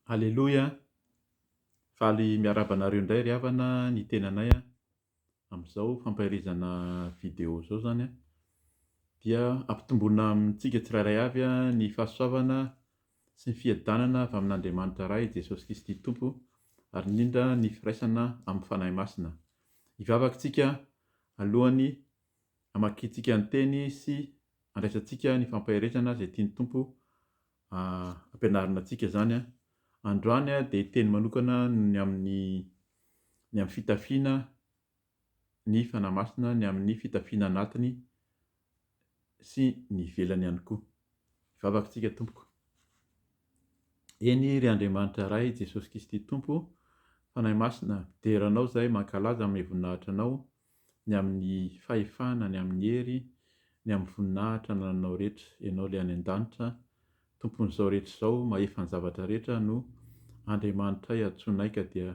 Aleloia! Faly miarahaba anareo indray ry havana ny tenanay amin'izao fampaherezana vidéo izao izany dia ampitomboina amintsika tsirairay avy ny fahasoavana sy ny fiadanana avy amin'Andriamanitra Ray Jesosy Kristy Tompo ary indrindra ny firaisana amin'ny Fanahy Masina. Hivavaka isika alohan'ny hamakiantsika ny teny sy handraisantsika ny fampaherezana izay tian'ny Tompo ampianarina antsika izany. Androany dia hiteny manokana ny amin'ny ny amin'ny fitafiana ny Fanahy Masina, ny amin'ny fitafiana anatiny sy ny ivelany ihany koa. Hivavaka isika tompoko. Eny ry Andriamanitra Ray, Jesosy Kristy Tompo, Fanahy Masina, midera Anao izahay, mankalaza amin'ny voninahitra Anao, ny amin'ny fahefana, ny amin'ny hery, ny amin'ny voninahitra anananao rehetra. Ianao ilay any an-danitra, Tompon'izao rehetra izao, mahefa ny zavatra rehetra no Andriamanitray antsoinay ka dia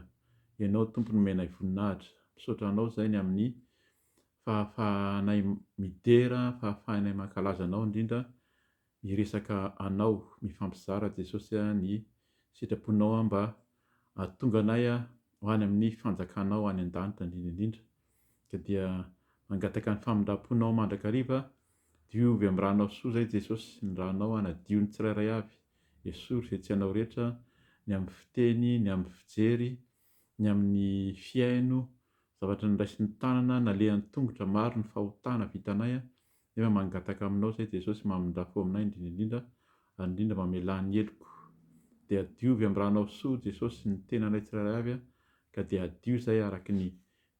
Ianao Tompo nomenay voninahitra. Misaotra Anao izay ny amin'ny fahafahanay midera, fahafahanay mankalaza Anao indrindra miresaka Anao, mifampizara Jesosy a ny sitraponao mba ahatonga anay ho any amin'ny fanjakanao any an-danitra indrindra indrindra ka dia mangataka ny famindram-ponao mandrakariva diovy amin'ny ranao soa izay Jesosy ny ranao hanadio ny tsirairay avy esory izay tsy anao rehetra ny amin'ny fiteny ny amin'ny fijery ny amin'ny fihaino zavatra noraisin'ny tanana nalehan'ny tongotra maro ny fahotana vitanay Nefa mangataka aminao izay Jesosy mamindrà fo aminay indrindra indrindra ary indrindra mamelà ny heloko. Dia diovy amin'ny ranao soa Jesosy ny tenanay tsirairay avy ka dia hadio izay araka ny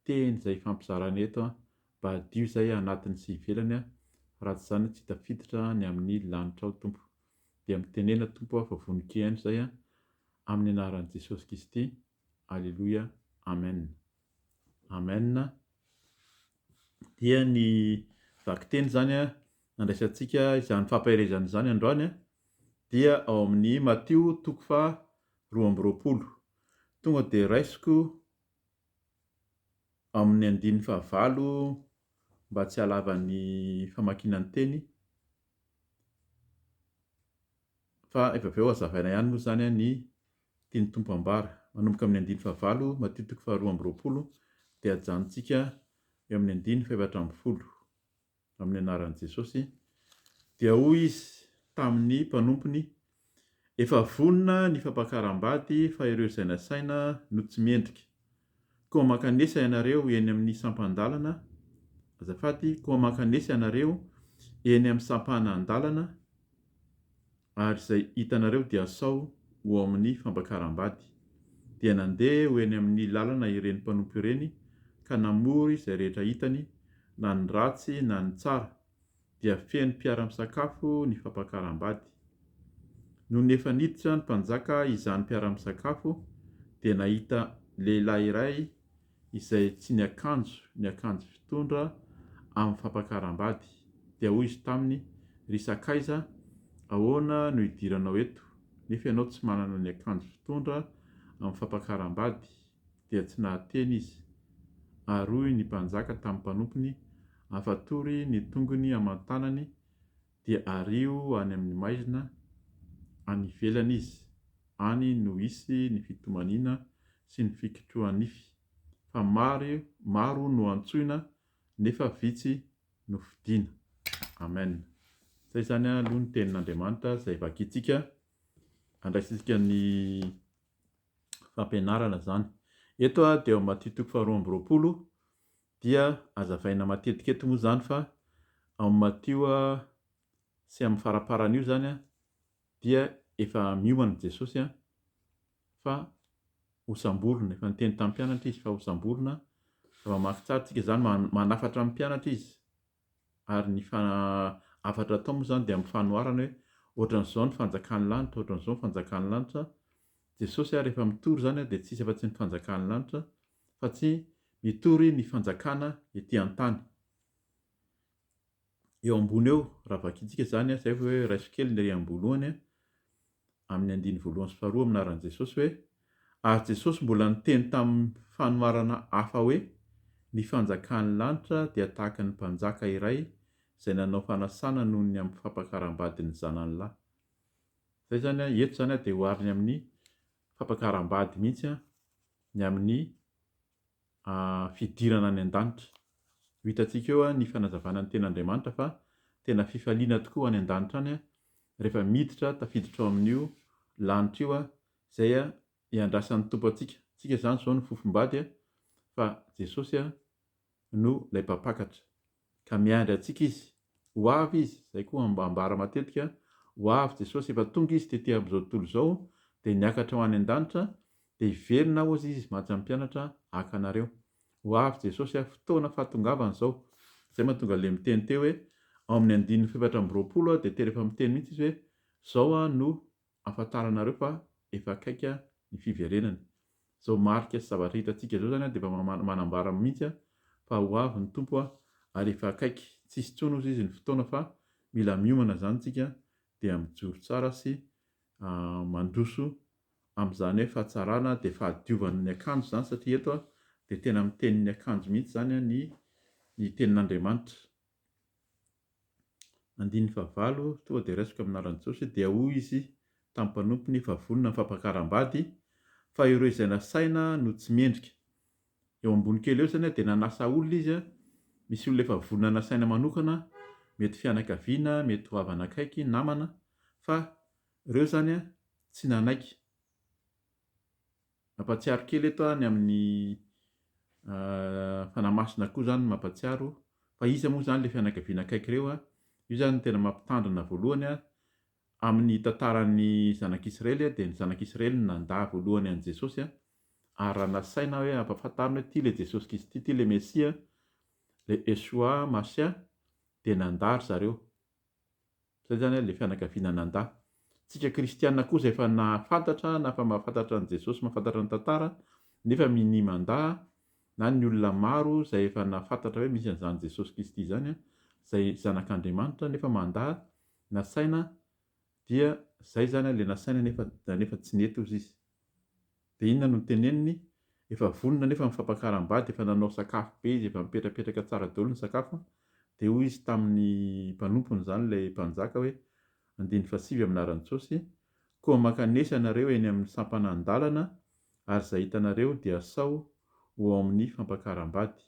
teny izay ifampizarana eto mba hadio izay anatiny sy ivelany fa raha tsy izany tsy tafiditra ny amin'ny lanitrao Tompo. Dia mitenena Tompo aho fa vonon-kihaino izay amin'ny anaran'i Jesosy Kisty. Aleloia Amen. Amen. Dia ny vakiteny izany nandraisantsika izany fampaherezana izany androany dia ao amin'ny Matio toko faha 22. Tonga dia raisiko amin'ny andininy fahavalo mba tsy halava ny famakiana ny teny fa efa avy eo hazavaina ihany moa izany ny tian'ny Tompo ambara. Manomboka amin'ny andininy fahavalo, Matio toko faharoa amby 20, dia ajanontsika eo amin'ny andininy fahefatra ambin'ny 10. Amin'ny anaran'i Jesosy. Dia hoy izy tamin'ny mpanompony, Efa vonona ny fampakaram-bady fa ireo izay nasaina no tsy mendrika. Koa mankanesa ianareo eny amin'ny sampan-dalana, azafady, koa mankanesa ianareo eny amin'ny sampanan-dalana, ary izay hitanareo dia asao ho ao amin'ny fampakaram-bady. Dia nandeha ho eny amin'ny lalana ireny mpanompo ireny ka namory izay rehetra hitany, na ny ratsy na ny tsara, dia feno mpiara-misakafo ny fampakaram-bady. Nony efa niditra ny mpanjaka izany mpiara-misakafo, dia nahita lehilahy iray izay tsy niakanjo ny akanjo fitondra amin'ny fampakaram-bady, dia hoy izy taminy, Ry sakaiza, ahoana no idiranao eto, nefa ianao tsy manana ny akanjo fitondra amin'ny fampakaram-bady? Dia tsy nahateny izy. Ary hoy ny mpanjaka tamin'ny mpanompony, Afatory ny tongony aman-tanany, dia ario any amin'ny maizina any ivelany izy, any no hisy ny fitomaniana sy ny fikitroha-nify, fa maro maro no antsoina nefa vitsy no fidina. Amen. Zay zany aloha ny tenin'Andriamanitra izay vakintsika, andraisintsika ny fampianarana zany. Eto dia ao Matio toko faharoa amby 20 dia azavaina matetika eto moa zany fa ao Matio sy amin'ny faraparany io zany dia efa miomana Jesosy fa hosamborina, efa niteny tamin'ny mpianatra izy fa hosamborina, raha mamaky tsara tsika zany manafatra amin'ny mpianatra izy ary ny hafatra atao moa zany dia amin'ny fanoharana hoe ohatran'izao ny fanjakan'ny lanitra, ohatran'izao ny fanjakan'ny lanitra, Jesosy ary rehefa mitory zany dia tsisy afa-tsy ny fanjakan'ny lanitra fa tsy mitory ny fanjakana ety an-tany. Eo ambony eo, raha vakintsika izany, izay vao hoe raiso kely ny ery am-boalohany, amin'ny andininy voalohany sy faharoa amin'ny anaran'i Jesosy hoe, Ary Jesosy mbola niteny tamin'ny fanoharana hafa hoe, Ny fanjakan'ny lanitra dia tahaka ny mpanjaka iray izay nanao fanasana noho ny amin'ny fampakaram-badin'ny zanany lahy. Izay izany, eto izany dia ohariny amin'ny. fampakaram-bady mihitsy ny amin'ny fidirana any an-danitra. Ho hitantsika eo ny fanazavana ny tenin'Andriamanitra fa tena fifaliana tokoa any an-danitra any rehefa miditra tafiditra ao amin'io lanitra io izay iandrasan'ny Tompo antsika. Tsika izany izao no fofombady fa Jesosy no ilay mpampakatra. Ka miandry antsika Izy. Ho avy Izy, izay koa ambara matetika, ho avy Jesosy, efa tonga Izy tety amin'izao tontolo izao, dia niakatra ho any an-danitra, dia hiverina hozy Izy mantsy amin'ny mpianatra haka anareo. Ho avy Jesosy a, fotoana fahatongavany izao. Izay mahatonga ilay miteny teo hoe, ao amin'ny andininy fahefatra amby 20 dia tena efa miteny mihitsy Izy hoe, izao no ahafantaranareo fa efa akaiky ny fiverenany. Izao marika sy zavatra hitantsika izao izany dia efa manambara mihitsy fa ho avy ny Tompo ary efa akaiky. Tsisy intsony hozy izy ny fotoana fa mila miomana izany tsika dia mijoro tsara sy mandroso amin'izany hoe fahatsarana dia fahadiovana ny akanjo izany satria eto dia tena miteny ny akanjo mihitsy izany ny ny tenin'Andriamanitra. Andininy fahavalo, Tonga dia raisiko amin'ny anaran'i Jesosy, dia hoy izy tamin'ny mpanompony, Efa vonona ny fampakaram-bady, fa ireo izay nasaina no tsy mendrika. Eo ambony kely eo izany dia nanasa olona izy, misy olona efa vonona nasaina manokana, mety fianakaviana, mety ho havana akaiky, namana, fa ireo izany tsy nanaiky. Mampatsiaro kely eto aho ny amin'ny Fanahy Masina koa izany mampatsiaro fa iza moa izany ilay fianakaviana akaiky ireo a? Io izany no tena mampitandrina voalohany a, amin'ny tantaran'ny zanak'Israely dia ny zanak'Israely no nandà voalohany an'i Jesosy a, ary raha nasaina hoe ampahafantarina hoe ity ilay Jesosy Kristy, ity ilay Mesia, ilay Yeshua Mashiah, dia nandà ry zareo. Zay zany le fianakaviana nandà. Tsika kristiana koa zay efa nahafantatra na efa mahafantatra an'i Jesosy mahafantatra ny tantara nefa minia mandà na ny olona maro zay efa nahafantatra hoe misy an'izany Jesosy Kristy izany zay zanak'Andriamanitra nefa mandà nasaina dia zay zany le nasaina nefa nefa tsy nety ozy izy. Dia inona no noteneniny? Efa vonona anefa ny fampakaram-bady, efa nanao sakafo be izy, efa mipetrapetraka tsara daholo ny sakafo. Dia hoy izy tamin'ny mpanompony izany ilay mpanjaka hoe, andininy fahasivy amin'ny anaran'i Jesosy, Koa mankanesa ianareo eny amin'ny sampanan-dalana, ary izay hitanareo dia asao ho ao amin'ny fampakaram-bady.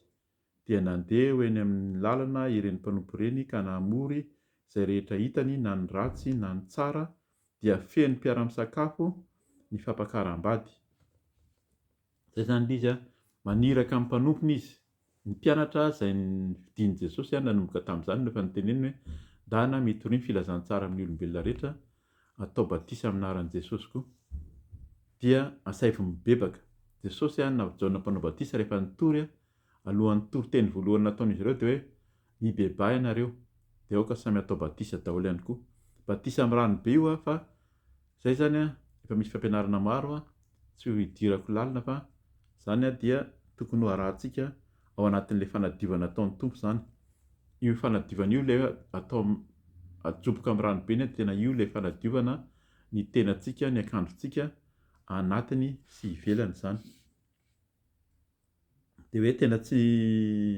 Dia nandeha ho eny amin'ny lalana ireny mpanompo ireny ka namory izay rehetra hitany na ny ratsy na ny tsara, dia feno mpiara-misakafo ny fampakaram-bady. Izay izany ilay izy, maniraka ny mpanompony izy. Ny mpianatra izay nofidin'i Jesosy nanomboka tamin'izany no efa noteneniny hoe, Ndana mitoria ny filazantsara amin'ny olombelona rehetra, atao batisa amin'ny anaran'i Jesosy koa. Dia asaivo mibebaka. Jesosy na Jaona Mpanao Batisa rehefa nitory, alohan'ny toriteny voalohany nataon'izy ireo dia hoe, Mibebaha ianareo, dia aoka samy hatao batisa daholo ihany koa. Batisa amin'ny rano be io fa izay izany efa misy fampianarana maro tsy ho idirako lalina fa izany dia tokony ho arahantsika ao anatin'ilay fanadiovana ataon'ny Tompo izany. Io fanadiovana io ilay atao ajoboka amin'ny rano be ny tena io ilay fanadiovana ny tenantsika, ny akanjontsika anatiny sy ivelany izany. Dia hoe tena tsy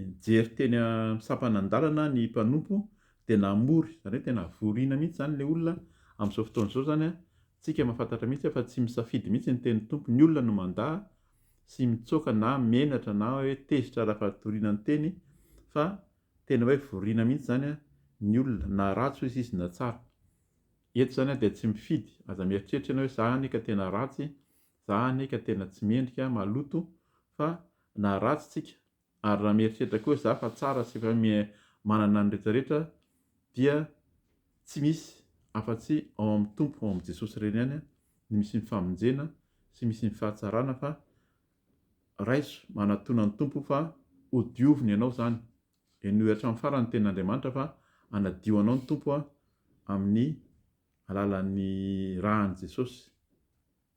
nijery teny amin'ny sampanan-dalana ny mpanompo dia namory, izany hoe tena vorina mihitsy izany ilay olona amin'izao fotoana izao izany an, tsika mahafantatra mihitsy fa tsy misafidy mihitsy ny tenin'ny Tompo, ny olona no mandà sy mitsoaka na menatra na hoe tezitra raha fa toriana ny teny fa tena hoe vorina mihitsy izany an ny olona na ratsy hoy izy na tsara. Eto izany an dia tsy mifidy, aza mieritreritra ianao hoe za anie ka tena ratsy, Za anie ka tena tsy mendrika, maloto, fa na ratsy tsika, ary raha mieritreritra koa za fa tsara sy efa manana ny rehetra rehetra dia tsy misy afa-tsy ao amin'ny Tompo, ao amin'i Jesosy ireny ihany no misy ny famonjena sy misy ny fahatsarana fa raiso manatona ny Tompo fa hodioviny ianao izany, henoy hatramin'ny farany ny tenin'Andriamanitra fa hanadio anao ny Tompo amin'ny alalan'ny ràn'i Jesosy.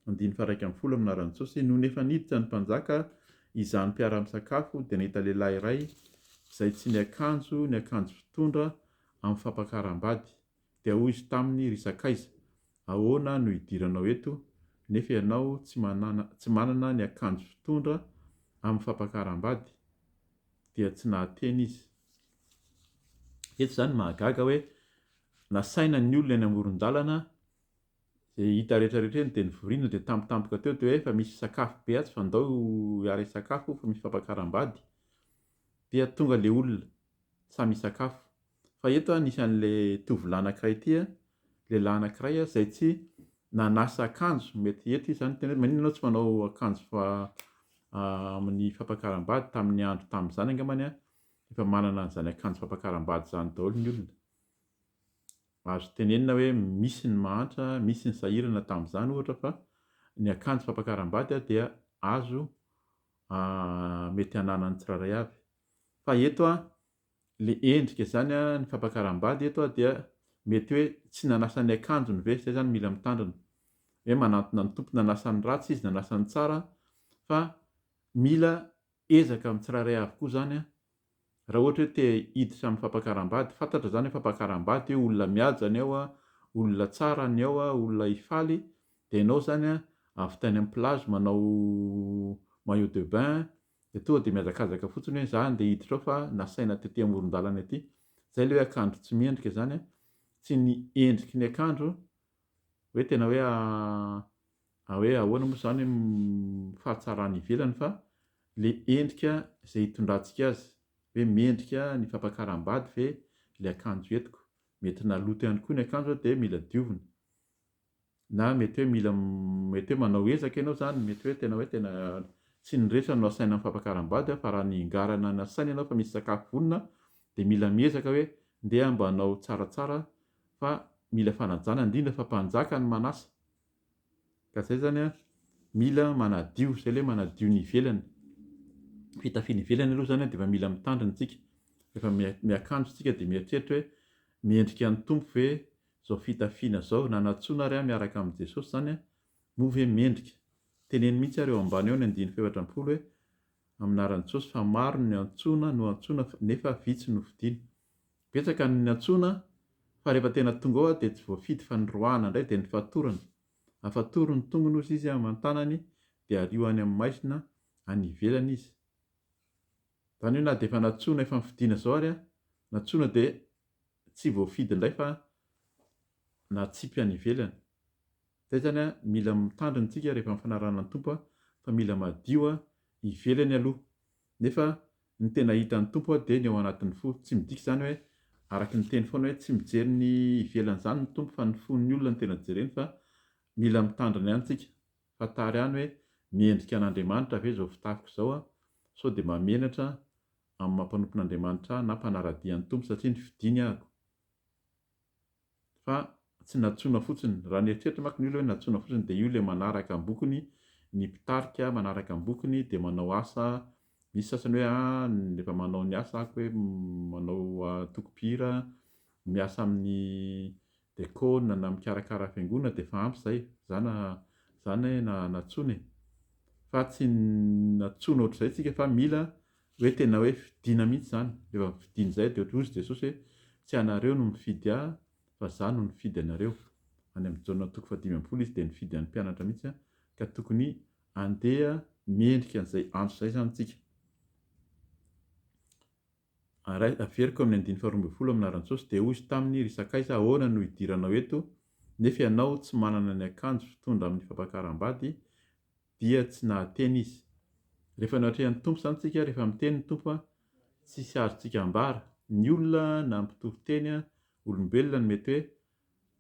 Andininy faha-11 amin'ny anaran'i Jesosy, Nony efa niditra ny mpanjaka hizaha ny mpiara-misakafo, dia nahita lehilahy iray izay tsy niakanjo ny akanjo fitondra amin'ny fampakaram-bady. Dia hoy izy taminy, Ry sakaiza, ahoana no idiranao eto, nefa ianao tsy manana tsy manana ny akanjo fitondra amin'ny fampakaram-bady? Dia tsy nahateny izy. Eto izany mahagaga hoe nasaina ny olona eny amoron-dalana. Izay hita rehetra rehetra eny dia nivoriana dia tampotampoka teo dia hoe efa misy sakafo be atsy fa ndao hiara-hisakafo fa misy fampakaram-bady. Dia tonga ilay olona samy hisakafo. Fa eto nisy an'ilay tovolahy anankiray ity, lehilahy anankiray izay tsy nanasa akanjo, mety eto izy izany miteny hoe maninona ianao tsy manao akanjo fa amin'ny fampakaram-bady tamin'ny andro tamin'izany angambany efa manana an'izany akanjo fampakaram-bady izany daholo ny olona. Azo tenenina hoe misy ny mahantra, misy ny sahirana tamin'izany ohatra fa ny akanjo fampakaram-bady dia azo mety hananan'ny tsirairay avy. Fa eto le endrika izany ny fampakaram-bady eto dia mety hoe tsy nanasa ny akanjony ve, izay izany mila mitandrina. Hoe manantona ny Tompo, nanasa ny ratsy izy, nanasa ny tsara fa mila ezaka amin'ny tsirairay avy koa izany Raha ohatra hoe te hiditra amin'ny fampakaram-bady, fantatra izany hoe fampakaram-bady hoe olona mihaja ny ao, olona tsara ny ao, olona hifaly, dia ianao izany avy tany amin'ny plage manao maillot de bain, dia tonga dia mihazakazaka fotsiny hoe za andeha hiditra ao fa nasaina tety amoron-dalana ety. Izay ilay hoe akanjo tsy mendrika izany, tsy ny endriky ny akanjo hoe tena hoe hoe ahoana moa izany hoe fahatsarana ivelany fa le endrika izay hitondrantsika azy hoe mendrika ny fampakaram-bady ve le akanjo entiko, mety naloto ihany koa ny akanjo dia mila diovina na mety hoe mila mety hoe manao ezaka ianao izany mety hoe tena hoe tena tsy ny rehetra no asaina amin'ny fampakaram-bady fa raha ny ingarana nasaina ianao fa misy sakafo vonona dia mila miezaka hoe ndeha mba hanao tsaratsara fa mila fanajana indrindra fa mpanjaka ny manasa ka zay zany a mila manadio zay le manadio ny ivelany fitafiana ivelany aloha zany dia efa mila mitandrina tsika rehefa miakanjo tsika dia mieritreritra hoe mendrika ny Tompo ve zao fitafiana zao na natsoina ary aho miaraka amin'i Jesosy zany a moa ve mendrika teneno mihitsy ary eo ambany eo ny andininy faha-44 hoe amin'ny anaran'i Jesosy fa maro ny antsoina no antsoina nefa vitsy no fidina Betsaka ny nantsoina fa rehefa tena tonga ao dia tsy voafidy fa niroahana indray dia nifatorana. Afatory ny tongony hozy izy aman-tanany dia ario any amin'ny maizina any ivelany izy. Izany hoe na dia efa nantsoina efa nifidina izao ary nantsoina dia tsy voafidy indray fa natsipy any ivelany. Izay izany mila mitandrina isika rehefa mifanarahana ny Tompo fa mila madio ivelany aloha nefa Ny tena hitan'ny Tompo dia ny ao anatin'ny fo. Tsy midika izany hoe, araka ny teny foana hoe, tsy mijery ny ivelany izany ny Tompo fa ny fon'ny olona no tena jereny fa mila mitandrina ihany tsika. Fantaro ihany hoe mendrika an'Andriamanitra ve izao fitafiko izao a? Sao dia mahamenatra amin'ny maha mpanompon'Andriamanitra ahy na mpanara-dia ny Tompo satria nifidiny ahako. Fa tsy nantsoina fotsiny. Raha nieritreritra manko ny olona hoe nantsoina fotsiny dia io ilay manaraka ambokony ny mpitarika manaraka ambokony dia manao asa, misy sasany hoe ah rehefa manao ny asa ako hoe manao antoko mpihira, miasa amin'ny dekona na mikarakara fiangonana dia efa ampy izay, za na za anie nantsoina e! Fa tsy nantsoina ohatr'izay tsika fa mila Hoe tena hoe fidina mihitsy izany. Rehefa fidina izay dia ohatry hozy Jesosy hoe tsy ianareo no mifidy ahy fa izaho no nifidy anareo. Any amin'ny Jaona toko fahadimy ambin'ny folo izy dia nifidy an'ny mpianatra mihitsy ka tokony handeha mendrika an'izay antso izay izany tsika. Ary averiko amin'ny andininy faharoa ambin'ny folo amin'ny anaran'i Jesosy dia hoy izy taminy, ry sakaiza ahoana no hidiranao eto nefa ianao tsy manana ny akanjo fitondra amin'ny fampakaram-bady dia tsy nahateny izy. Rehefa natrehan'ny Tompo izany tsika, rehefa miteny ny Tompo, tsisy azontsika ambara. Ny olona na mpitory teny, olombelona no mety hoe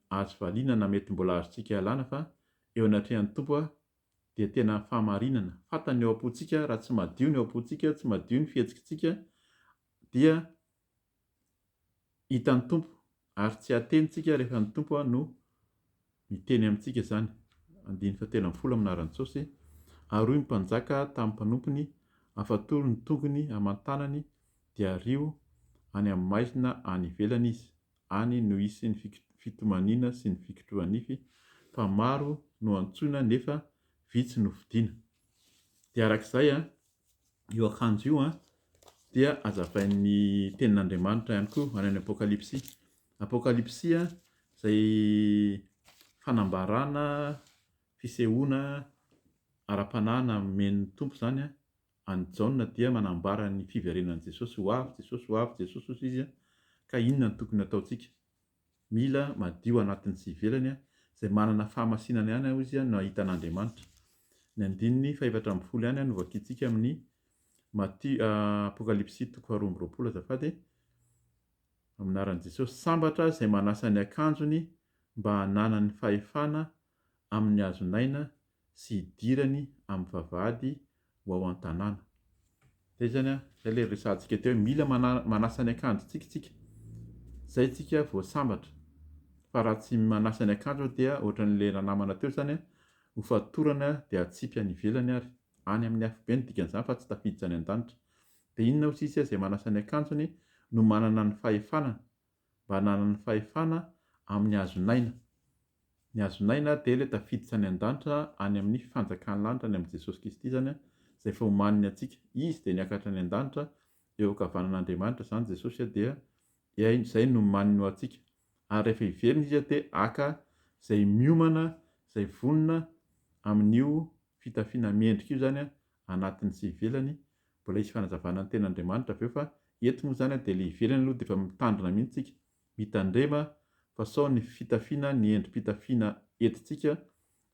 azo valiana na mety mbola azontsika ialana fa eo anatrehan'ny Tompo dia tena fahamarinana. Fantany ny ao am-pontsika, raha tsy madio ny ao am-pontsika, tsy madio ny fihetsikitsika dia hitan'ny Tompo ary tsy hateny tsika rehefa ny Tompo no miteny amintsika izany. Andininy fahatelo ambin'ny folo amin'ny anaran'i Jesosy, Ary hoy ny mpanjaka tamin'ny mpanompony, Afatory ny tongony aman-tanany dia ario any amin'ny maizina any ivelany izy, any no hisy ny fitomaniana sy ny fikitroha-nify, fa maro no antsoina nefa vitsy no fidina. Dia araka izay, io akanjo io dia azavain'ny tenin'Andriamanitra ihany koa any amin'ny Apokalypsy. Apokalypsy izay fanambarana, fisehoana ara-panahy nomen'ny Tompo izany an'i Jaona dia manambara ny fiverenan'i Jesosy, ho avy Jesosy, ho avy Jesosy hozy izy ka inona no tokony hataontsika? Mila madio anatiny sy ivelany, Izay manana fahamasinana ihany hoy izy no hahita an'Andriamanitra. Ny andininy fahefatra ambin'ny folo ihany no vakintsika amin'ny Matio, Apokalypsy toko faharoa amby roapolo azafady, amin'ny anaran'i Jesosy. Sambatra izay manasa ny akanjony mba hananany fahefana amin'ny hazon'aina sy hidirany amin'ny vavahady ho ao an-tanàna. Zay zany an, zay le resahantsika teo hoe mila manasa ny akanjontsika tsika, zay tsika vao sambatra, fa raha tsy manasa ny akanjo dia ohatran'le ranamana teo zany an, ho fatorana dia atsipy any ivelany ary, any amin'ny afobe ny dikan'izany fa tsy tafiditra any an-danitra. Dia inona hoy sisa izay manasa ny akanjony no manana ny fahefana, mba hananany ny fahefana amin'ny hazon'aina. Ny hazon'aina dia ilay tafiditra any an-danitra any amin'ny fanjakan'ny lanitra any amin'i Jesosy Kristy izany izay efa omaniny antsika. Izy dia niakatra any an-danitra eo ankavanan'Andriamanitra izany Jesosy dia izay no omaniny ho antsika. Ary rehefa hiverina Izy dia haka izay miomana, izay vonona amin'io fitafiana mendrika io izany anatiny sy ivelany. Mbola hisy fanazavana ny tenin'Andriamanitra avy eo fa eto moa izany dia ilay ivelany aloha dia efa mitandrina mihitsy isika. Mitandrema fa sao ny fitafiana, ny endri-pitafiana entintsika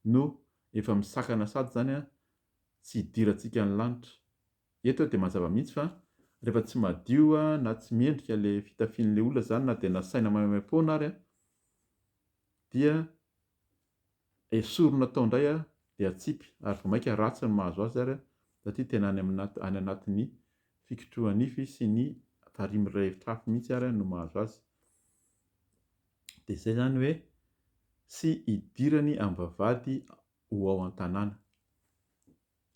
no efa misakana sady izany tsy hidirantsika ny lanitra. Eto dia mazava mihitsy fa rehefa tsy madio na tsy mendrika ilay fitafian'ilay olona izany na dia nasaina maimaimpoana ary dia esorina tao indray dia atsipy ary vao mainka ratsy ny mahazo azy ary satria tena any amin'ny any anatin'ny fikitroha-nify sy ny farihy mirehitra afo mihitsy ary no mahazo azy. Dia izay izany hoe sy hidirany amin'ny vavahady ho ao an-tanàna.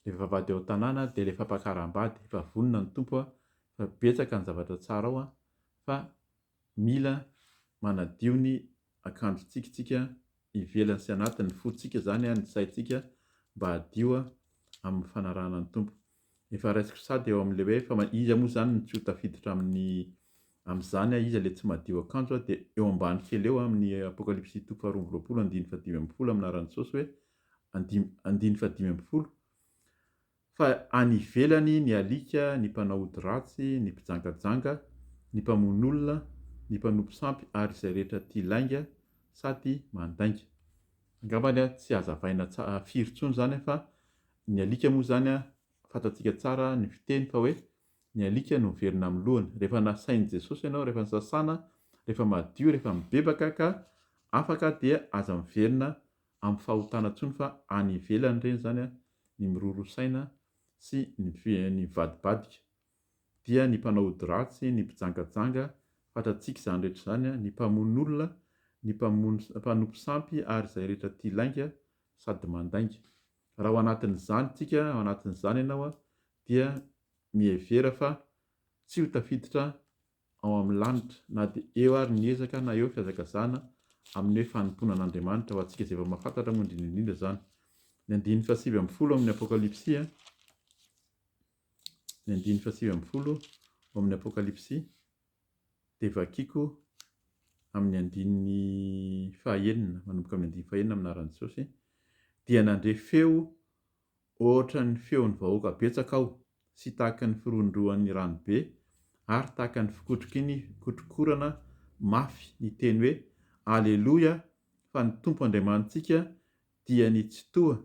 Ilay vavahady ao an-tanàna dia ilay fampakaram-bady, efa vonona ny Tompo fa betsaka ny zavatra tsara ao fa mila manadio ny akanjontsika tsika ivelany sy anatiny, ny fontsika izany, ny saintsika mba hadio amin'ny fanarahana ny Tompo. Efa raisiko sady eo amin'ilay hoe fa iza moa izany no tsy ho tafiditra amin'ny amin'izany, iza ilay tsy madio akanjo dia eo ambany kely eo amin'ny Apokalypsy toko faharoa amby roapolo andininy fahadimy ambin'ny folo amin'ny anaran'i Jesosy hoe andininy fahadimy ambin'ny folo Fa any ivelany ny alika, ny mpanao ody ratsy, ny mpijangajanga, ny mpamono olona, ny mpanompo sampy ary izay rehetra tia lainga sady mandainga. Angambany tsy hazavaina firy intsony izany fa ny alika moa izany fantatsika tsara ny fiteny fa hoe ny alika no miverina amin'ny lohany. Rehefa nasain'i Jesosy ianao, rehefa nisasana, rehefa madio, rehefa mibebaka ka afaka dia aza miverina amin'ny fahotana intsony fa any ivelany ireny izany ny miroro saina sy ny mivadibadika dia ny mpanao ody ratsy, ny mpijangajanga, fantatsika izany rehetra izany, ny mpamono olona, ny mpamono mpanompo sampy ary izay rehetra tia lainga sady mandainga. Raha ao anatin'izany tsika, ao anatin'izany ianao dia mihevera fa tsy ho tafiditra ao amin'ny lanitra, na dia eo ary ny ezaka na eo fihazakazahana amin'ny hoe fanompoana an'Andriamanitra, ho antsika izay efa mahafantatra moa indrindra indrindra izany. Ny andininy fahasivy ambin'ny folo amin'ny Apokalypsy, ny andininy fahasivy ambin'ny folo ao amin'ny Apokalypsy dia vakiko amin'ny andininy fahaenina, manomboka amin'ny andininy fahaenina amin'ny anaran'i Jesosy, dia nandre feo Hoatran'ny feon'ny vahoaka betsaka aho, sy tahaka ny firohondrohan'ny rano be, ary tahaka ny fikotroky ny kotrokorana mafy, niteny hoe, Aleloia! Fa ny Tompo Andriamanitsika dia ny Tsitoha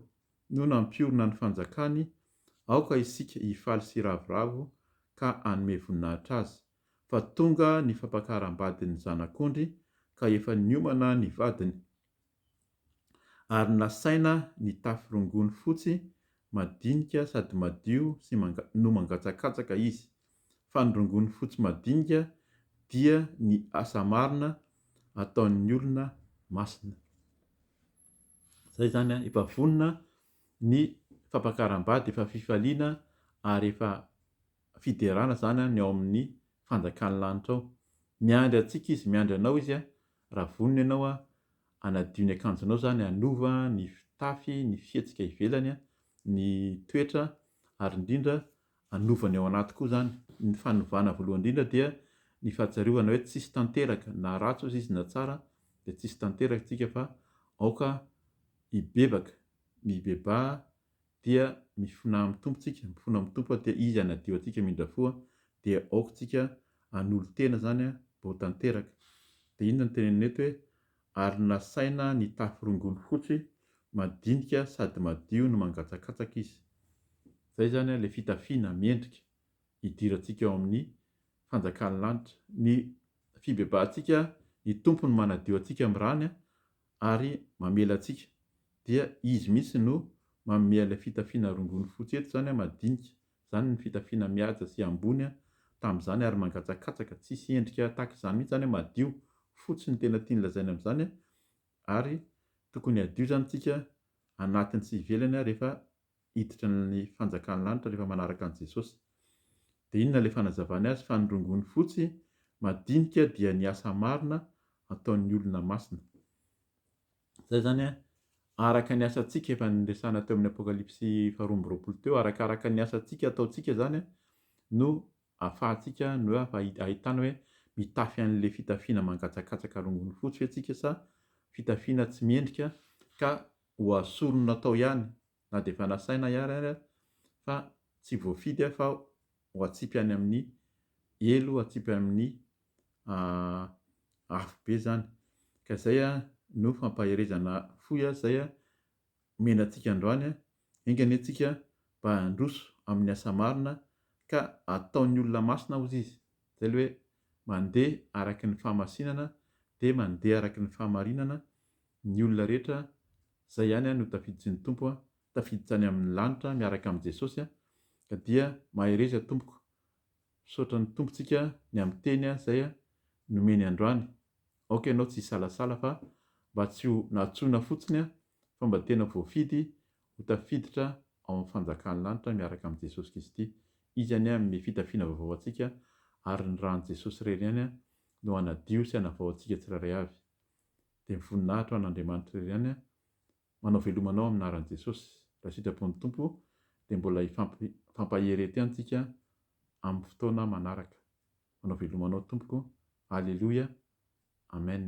no nampiorina ny fanjakany, aoka isika hifaly sy hiravoravo ka hanome voninahitra Azy, fa tonga ny fampakaram-badin'ny Zanak'ondry, ka efa niomana ny vadiny. Ary nasaina nitafy rongony fotsy madinika sady madio sy no mangatsakatsaka izy, fa ny rongony fotsy madinika dia ny asa marina ataon'ny olona masina. Izay izany an, efa vonona ny fampakaram-bady, efa fifaliana ary efa fiderana izany ny ao amin'ny fanjakan'ny lanitra ao. Miandry antsika izy, miandry anao izy Raha vonona ianao hanadio ny akanjonao izany, hanova ny fitafy, ny fihetsika ivelany, ny toetra ary indrindra hanova ny ao anaty koa izany. Ny fanovana voalohany indrindra dia ny fahatsiarovana hoe tsisy tanteraka, na ratsy ozy izy na tsara dia tsisy tanteraka isika fa aoka hibebaka, mibebaha dia mifona amin'ny Tompo tsika, mifona amin'ny Tompo dia Izy hanadio antsika hamindra fo dia aoka tsika hanolo-tena izany mba ho tanteraka. Dia inona no tenenina eto hoe Ary nasaina nitafy rongony fotsy madinika sady madio no mangatsakatsaka izy. Izay izany ilay fitafiana mendrika hidirantsika ao amin'ny fanjakan'ny lanitra. Ny fibebahantsika, ny Tompo no manadio antsika amin'ny rany ary mamela antsika. Dia Izy mihitsy no manome an'ilay fitafiana rongony fotsy eto izany madinika. Izany ny fitafiana mihaja sy ambony tamin'izany ary mangatsakatsaka, tsisy endrika tahaka izany mihitsy izany hoe madio, fotsy no tena tiany lazaina amin'izany ary tokony hadio izany tsika anatiny sy ivelany rehefa hiditra ny fanjakan'ny lanitra rehefa manaraka an'i Jesosy. Dia inona ilay fanazavany azy fa ny rongony fotsy madinika dia ny asa marina ataon'ny olona masina. Izay izany an, araka ny asantsika efa niresahana teo amin'ny Apokalypsy faharoa amby 20 teo, arakaraka ny asantsika ataontsika izany no ahafahantsika no hoe ahitana hoe mitafy an'ilay fitafiana mangatsakatsaka rongony fotsy ve tsika sa fitafiana tsy mendrika ka ho asorina tao ihany na dia efa nasaina ihany ary fa tsy voafidy fa ho atsipy any amin'ny helo, atsipy amin'ny afo be izany. Ka izay no fampaherezana fohy izay omena antsika androany. Enga anie tsika mba handroso amin'ny asa marina ka ataon'ny olona masina hozy izy. Izay ilay hoe mandeha araky ny fahamasinana dia mandeha araky ny fahamarinana ny olona rehetra, izay ihany no tafiditry ny Tompo, tafiditra any amin'ny lanitra miaraka amin'i Jesosy, ka dia mahereza tompoko, misaotra ny Tompo tsika ny amin'ny teny izay nomeny androany, aoka ianao tsy hisalasala fa mba tsy ho nantsoina fotsiny fa mba tena voafidy ho tafiditra ao amin'ny fanjakan'ny lanitra miaraka amin'i Jesosy Kristy, Izy anie hanome fitafiana vaovao antsika ary ny ràn'i Jesosy irery ihany no hanadio sy hanavao antsika tsirairay avy. Dia ny voninahitra ho an'Andriamanitra irery ihany Manao veloma anao amin'ny anaran'i Jesosy. Raha sitrapon'ny Tompo dia mbola hifampahery eto ihany tsika amin'ny fotoana manaraka. Manao veloma anao tompoko. Aleloia. Amen.